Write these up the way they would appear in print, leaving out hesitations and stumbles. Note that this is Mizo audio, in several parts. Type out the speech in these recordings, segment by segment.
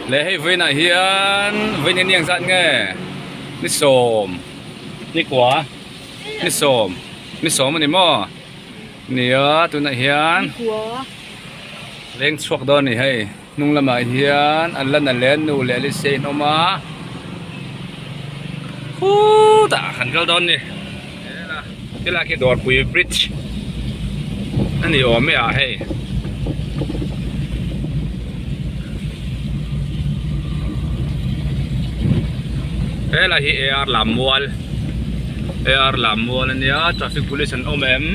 Leh hei vawiinah hian vawiin eng eng zat nge ni sawm ni kua ni sawm ni sawm a ni maw nia tunah hian leng chhuak dawn a ni hei hnung lamah hian an la na leh nu leh lise in awm a khutah kan kal dawn a ni helai khi dawrpui bridge a ni awm e ah hei. Helai hi ar Lammual ar Lammual a nia traffic police an awm em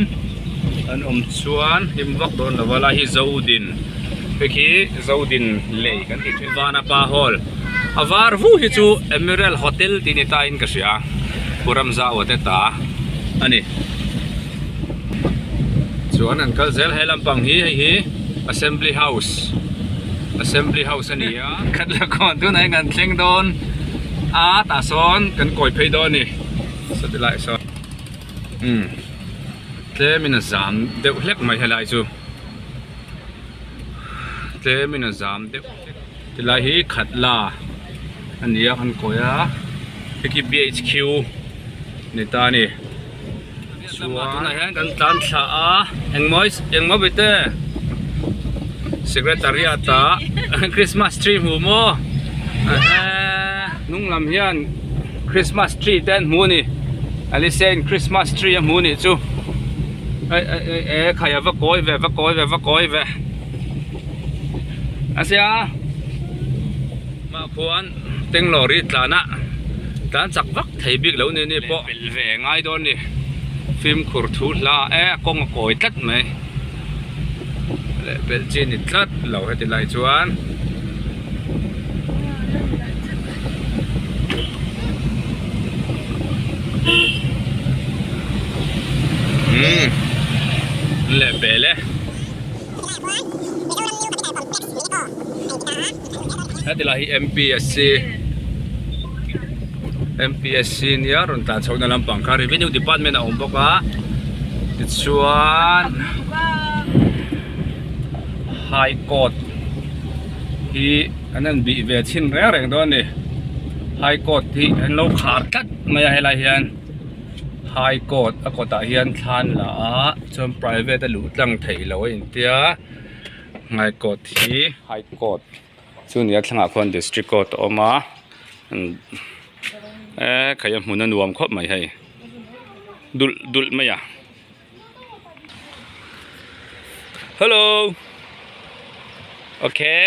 an awm chuan him vak dawn lo a lai hi Zodin hei khi Zodin lei kan tih thin Vanapa hall a var vu hi chu Emerald hotel tih ni ta in ka hria Pu Ramzau a te ta a ni. Chuan an kal zel he lampang hi hei hi assembly house assembly house a ni a khat la khawn tunah hian kan thleng dawn a tah sawn kan kawi phei dawn a ni saw ti laiah sawn umm tlem in a zam deuh hlek mai helai chu tlem in a zam deuh hlek tilai hi khat la a ni a kan kawi a hei khi B H Q ni ta a ni. Chuan tunah hian kan tlan thla a engmaw engmaw bete secretariat ah christmas tree hmu maw hnung lam hian christmas tree te an hmu a ni Alicia in christmas tree a hmu a nih chu e khai a va kawi ve va kawi ve va kawi ve a sia mah khuan Tenglawri tlan a tlan chak vak thei bik lo ni ni pawh pelh ve ngai dawn ni fimkhur thu hla e a kawng a kawi tlat mai leh pelh chi ni tlat lo heti lai chuan umm leh pel e. Heti lai hi MPSC MPSC nia rawn tlan chhohna lampang kha revenue department a awm bawk a tichuan high court hi an han bih ve chhin reng reng dawn a ni high court hi an lo khar tlat mai a helai hian high court a kawtah hian thla an la a chuan private a luh tlang theih loh a intia. High court hi high court chu nia thlangah khuan district court a awm a e khai a hmun a nuam khawp mai hei dulh dulh mai a hello okay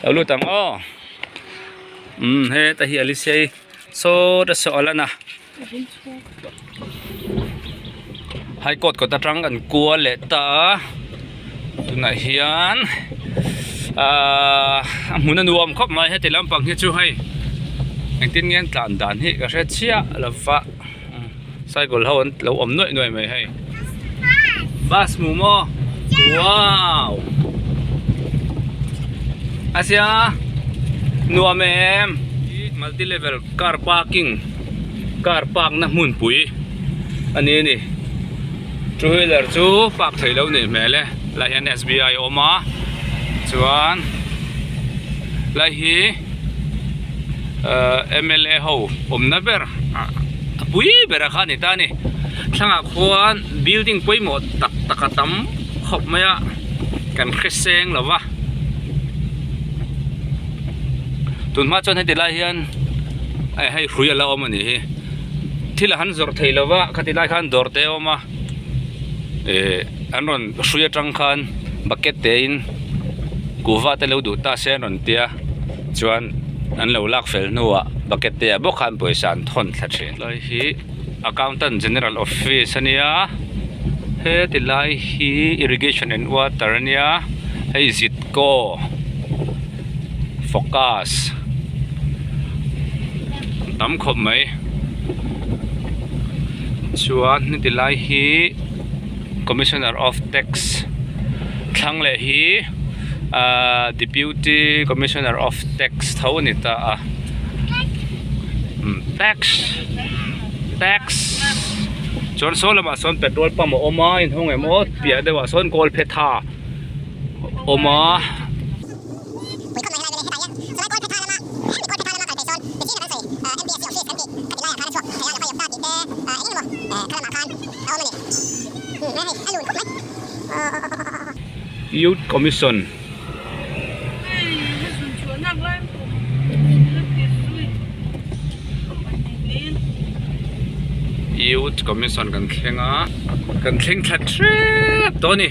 lo lut ang aw umm heta hi alisei saw ta saw a lan a. High court kawt atang kan kual leh ta a tunah hian ahh a hmun a nuam khawp mai heti lampang hi chu hei engtin nge an tlan dan hi ka hre chiah lo va cycle ho an lo awm nuaih nuaih mai hei bus hmu maw wow a sia nuam em multi level car parking car park na hmunpui a ni a ni two wheeler chu park theih loh nih hmel e lai hian S B I a awm a chuan lai hi ahh M L A ho awmna ber a pui ber a kha a ni ta a ni thlangah khuan building pawimawh tak tak a tam khawp mai a kan hre seng lo va. Tun hma chuan heti lai hian hei hrui a la awm a nih hi thil a han zawrh thei lo va khati lai khan dawr te a awm a ih an rawn hrui atang khan bucket te in kuhva te lo duh ta se an rawn tia chuan an lo lak fel hnuah bucket te ah bawk khan pawisa an thawn thla thin lai hi accountant general office a nia heti lai hi irrigation and water a nia hei zitkaw. Focus tam khawp mai chuan heti lai hi commissioner of tax thlang leh hi ahh deputy commissioner of tax tho a ni ta a tax tax chuan saw lamah sawn petrol pump a awm a inhawng em aw piah deuhah sawn kawlphetha. Awm a. Youth Commission. Youth Commission kan thleng a kan thleng thla tep tawh a ni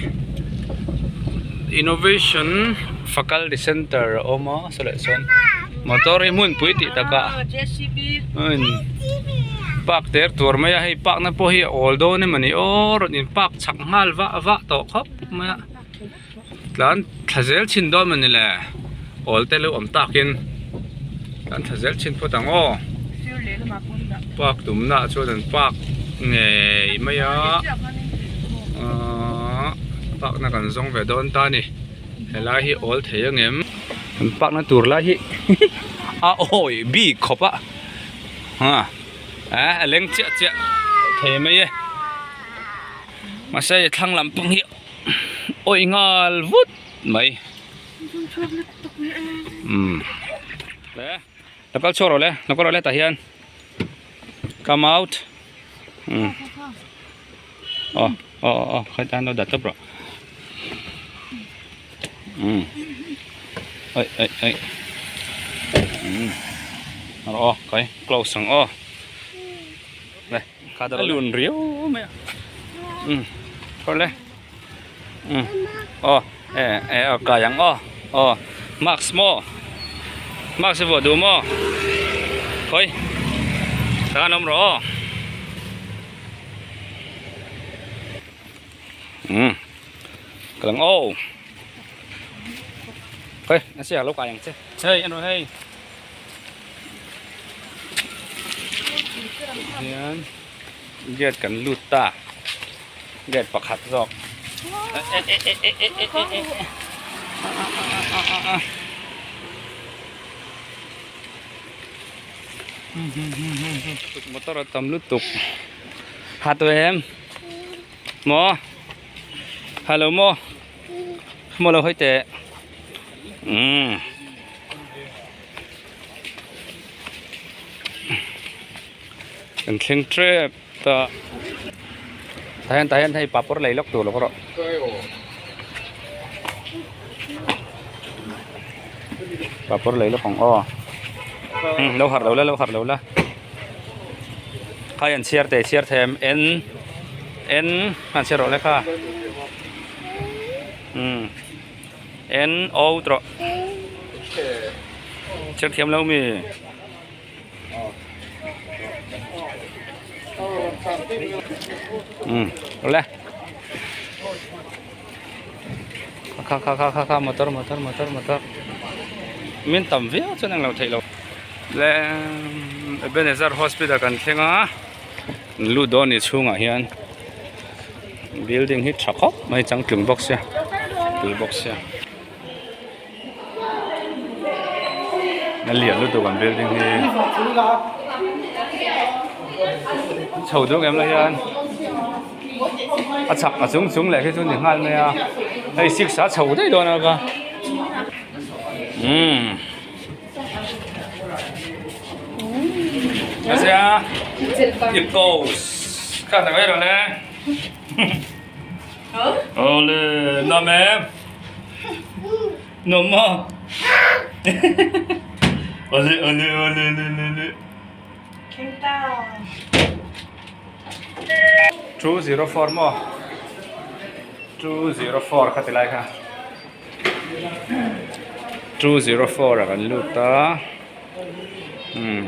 Innovation Faculty Centre a awm a saw leh chuan motor hi hmunpui tih takah park ter tur mai a hei park na pawh hi a awl dawn em ani aw rawn in park chak nghal vah vah tawh khawp mai a tlan thla zel chhin dawn mawni le awl te lo awm takin tlan thla zel chhin phawt ang aw park tumna ah chuan an park ngei mai a ahh park na kan zawng ve dawn ta a ni helai hi awl thei angem an park na tur lai hi a awi bik khawp a a leng chiah chiah thei mai e. Mahse thlang lam pang hi awih nghal vut mai umm le lo kal chhuak rawh le lo kal rawh le tah hian come out umm aw aw aw khawi tan lo dah tawp rawh umm aih aih aih umm rawh aw khawi close ang aw. A lun riau mai a umm khaw le umm aw e e aw kai ang aw aw mask maw mask hi vuah duh maw khawi tah an awm rawh aw umm ka lang aw khawi a sia lo kai ang che hei en rawh hei. Hian gate kan lut ta gate pakhat zawk motor a tam lutuk ha tawh em maw hello maw maw lo hawi teh umm. Kan thleng tep ta tah hian tah hian hei papawr lei lawk tur lo rawh papawr lei lawk ang aw lo harh lo la lo harh lo la khai an chhiar teh chhiar thei em n n an chhiar rawh le kha umm. N O tawh chhiar thiam lo mi um le kha kha kha kha kha motor motor motor motor min tam viau chuan englo theih lo le Ebenezer hospital kan thleng a lut dawn ni chhungah hian. Building hi tha khawp mai changtlung bawk sia tui bawk sia a lian lutuk an building hi chho deuh em lai hian a chhak a chung chung leh khi chu ni nghal mai a hei six a chho daih dawn a ka umm. Asia it goes kha ta ngai rồi nè ole nom em nom mo ole ole ole ole ole 204 mo 204 kha ti lai kha 204 a kan lut a umm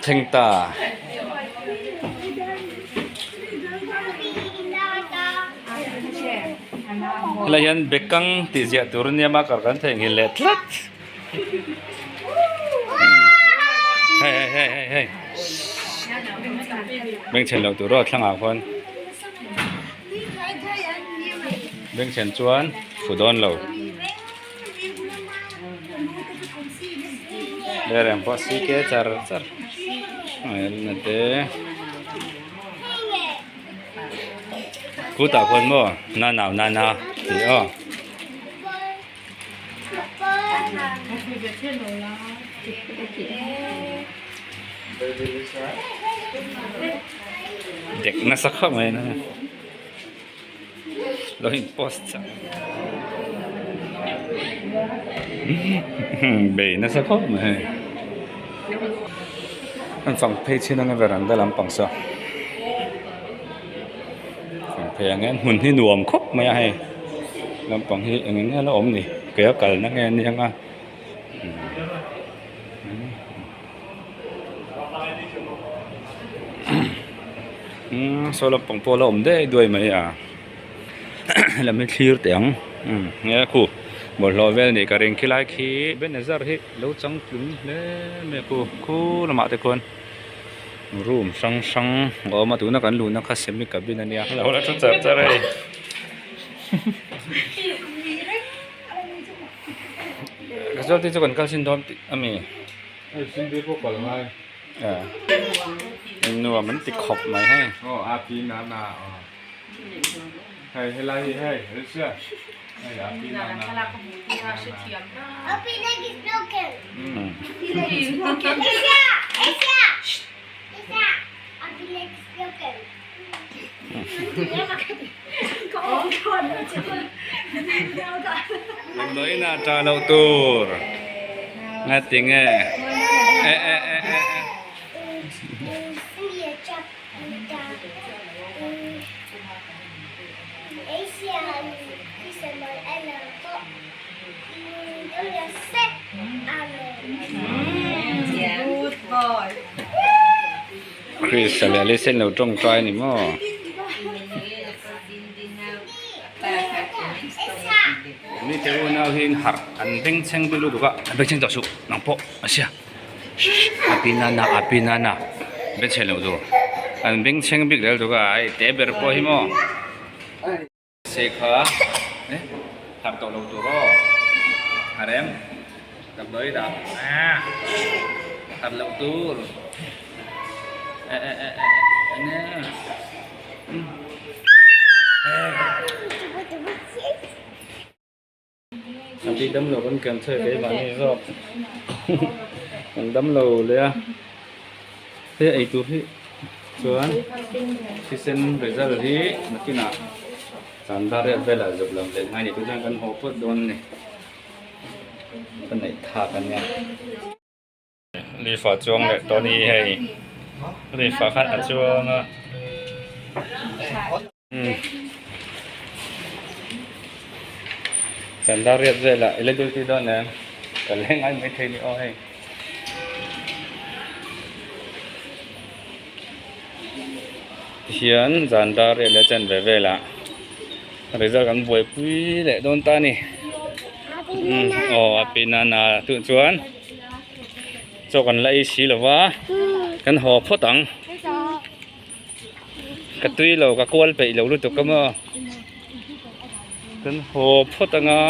thleng ta. Helai hian bekang tih ziah tur ania marker kan theihnghilh leh tlat hei hei hei hei hei bengchhen loh tur aw thlangah khuan bengchhen chuan fu dawn lo. Lereng pawh a ck char char na te kutah khuan maw na nau na na tih aw. Dek nasa khawp mai na lo in post chak bei nasa khawp mai hei an fang phei chin anga veranda lampang saw fang phei ang hian hmun hi nuam khawp mai a hei lampang hi eng eng nge la awm ni ke a kalna nge nia nga. Umm saw lampang pawh la awm daih duai mai a helam hi thlir teh ang umm nge khu bawlhhlawh vel nih ka ring khilai khi Ebenezer hi lo changtlung hle mai a khu khu lamah te khuan room hrang hrang a awm a tuna kan luhna kha semi cabin a nia lo la thu char char a hei. Casualty chu kan kal sin dawn tih a mi. Hei Sunday pawh kal ngai. Eh nuam an ti khawp mai hei. Aw a pi na na aw. Hei helai hi hei Alicia. Hei a pi na na. A pi leg is broken. Mm. Alicia, Alicia, Alicia, a pi leg is broken. Damdawiin ah ṭah loh tur ngati nge eh eh eh eh eh. Chris a leh Alice in lo tawngtai a ni maw? Mi te unau hi in harh an bengchheng deuh lutuk a, an bengchheng tawh suh nang pawh a sia a pi nana a pi nana bengchheng loh tur an bengchheng bik leh lutuk a hei te ber pawh hi maw. Se kha eh harh tawh lo tur aw harh em damdawi dah ah harh loh tur eh eh eh eh enge umm eh a ti dam lo kan kian chhe keimahni zawk kan dam lo leh a hei ei tur hi. Chuan thisen result hi nakinah chandar riat velah zuk lam leh ngai ni tur chuan kan haw phawt dawn a ni. Ka neih thak a nia. Leaf ah chuang leh tawh a ni hei. Leaf ah khan a chuang a. Chandar riat velah i la duty dawn em? Ka leng ai maithei ni aw hei. Tihian zan dar riat leh chanve velah result kan buaipui leh dawn ta a ni. Aw a pi nana tuh chuan chaw kan la ei si lova kan haw phawt ang. Ka tui lo ka kual peih lo lutuk a maw kan haw phawt anga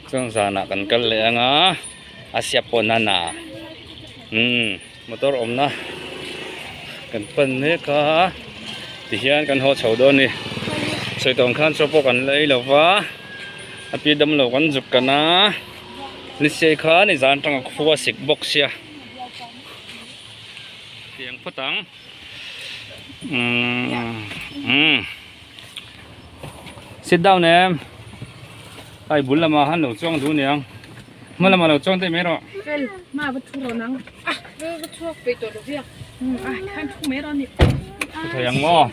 chuan zanah kan kal leh anga a siap pawh nana umm motor awmna kan pan mek a tihian kan haw chho dawn a ni sawi tawng khan chaw pawh kan la ei lo va a pi damlo kan zuk kan a ni siai kha ni zan atanga khua sik bawk sia. Tiang phawt ang. Umm. Sit down em. Ai bul lama han lo chuang duh niang. Hma lama lo chuang daih mai rawh. Fel, ma va thu rawh nang. Ah, va chhuak peih tawh lo viak. Ah, khan thu mai rawh ni. Thu thei ang maw?